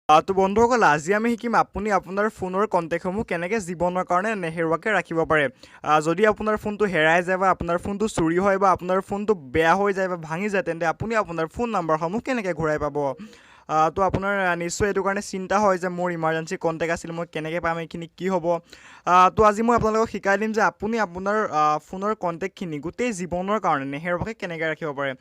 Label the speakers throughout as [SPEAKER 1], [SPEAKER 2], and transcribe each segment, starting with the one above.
[SPEAKER 1] তো বন্ধুসকল, আজি আমি শিকিম আপুনি আপোনাৰ ফোনৰ কণ্টেক্টসমূহ কেনেকৈ জীৱনৰ কাৰণে নেহেৰুৱাকৈ ৰাখিব পাৰে। যদি আপোনাৰ ফোনটো হেৰাই যায় বা আপোনাৰ ফোনটো চুৰি হয় বা আপোনাৰ ফোনটো বেয়া হৈ যায় বা ভাঙি যায়, তেন্তে আপুনি আপোনাৰ ফোন নাম্বাৰসমূহ কেনেকৈ ঘূৰাই পাব? তো আপোনাৰ নিশ্চয় এইটো কাৰণে চিন্তা হয় যে মোৰ ইমাৰ্জেঞ্চি কণ্টেক্ট আছিল, মই কেনেকৈ পাম, এইখিনি কি হ'ব? তো আজি মই আপোনালোকক শিকাই দিম যে আপুনি আপোনাৰ ফোনৰ কণ্টেক্টখিনি গোটেই জীৱনৰ কাৰণে নেহেৰুৱাকৈ কেনেকৈ ৰাখিব পাৰে।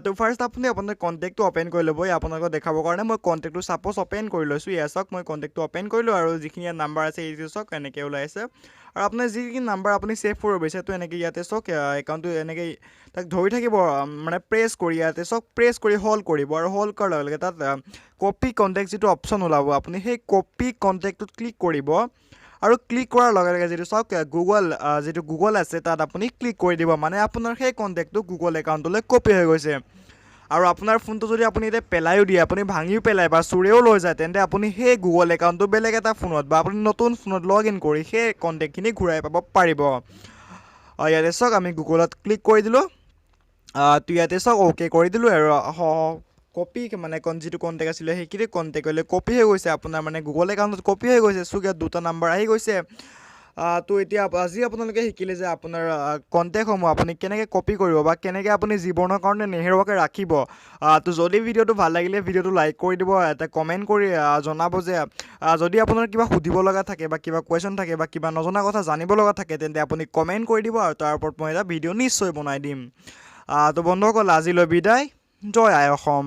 [SPEAKER 1] তো ফাৰ্ষ্ট আপুনি আপোনাৰ কণ্টেক্টটো অ'পেন কৰি ল'ব। এই আপোনালোকক দেখাবৰ কাৰণে মই কণ্টেক্টটো ছাপ'জ অ'পেন কৰি লৈছোঁ। এয়া চাওক, মই কণ্টেক্টটো অ'পেন কৰিলোঁ আৰু যিখিনি ইয়াত নাম্বাৰ আছে, এইটো চাওক, এনেকৈ ওলাই আছে। আৰু আপোনাৰ যিখিনি নাম্বাৰ আপুনি ছেভ কৰিব বিচাৰে, তো এনেকৈ ইয়াতে চাওক, একাউণ্টটো এনেকৈ তাক ধৰি থাকিব, মানে প্ৰেছ কৰি ইয়াতে চাওক, প্ৰেছ কৰি হল্ড কৰিব আৰু হল্ড কৰাৰ লগে লগে তাত কপি কণ্টেক্ট যিটো অপশ্যন ওলাব, আপুনি সেই কপি কণ্টেক্টটোত ক্লিক কৰিব। আৰু ক্লিক কৰাৰ লগে লগে যিটো চাওক, গুগল, যিটো গুগল আছে, তাত আপুনি ক্লিক কৰি দিব। মানে আপোনাৰ সেই কণ্টেক্টটো গুগল একাউণ্টলৈ কপি হৈ গৈছে। আৰু আপোনাৰ ফোনটো যদি আপুনি এতিয়া পেলাইও দিয়ে, আপুনি ভাঙিও পেলায় বা চোৰেও লৈ যায়, তেন্তে আপুনি সেই গুগল একাউণ্টটো বেলেগ এটা ফোনত বা আপুনি নতুন ফোনত লগ ইন কৰি সেই কণ্টেক্টখিনি ঘূৰাই পাব পাৰিব। ইয়াতে চাওক, আমি গুগলত ক্লিক কৰি দিলোঁ। তো ইয়াতে চাওক, অ'কে কৰি দিলোঁ আৰু কপি মানে যিটো কণ্টেক্ট আছিলে, সেইখিনি কণ্টেক্টলৈ কপি হৈ গৈছে। আপোনাৰ মানে গুগল একাউণ্টত কপি হৈ গৈছে। চ' ইয়াত দুটা নাম্বাৰ আহি গৈছে। তো এতিয়া আজি আপোনালোকে শিকিলে যে আপোনাৰ কণ্টেক্টসমূহ আপুনি কেনেকৈ কপি কৰিব বা কেনেকৈ আপুনি জীৱনৰ কাৰণে নেহেৰুৱাকৈ ৰাখিব। তো যদি ভিডিঅ'টো ভাল লাগিলে ভিডিঅ'টো লাইক কৰি দিব, এটা কমেণ্ট কৰি জনাব যে যদি আপোনাৰ কিবা সুধিব লগা থাকে বা কিবা কুৱেশ্যন থাকে বা কিবা নজনা কথা জানিব লগা থাকে, তেন্তে আপুনি কমেণ্ট কৰি দিব আৰু তাৰ ওপৰত মই এটা ভিডিঅ' নিশ্চয় বনাই দিম। তো বন্ধুসকল, আজিলৈ বিদায়। জয় আই অসম।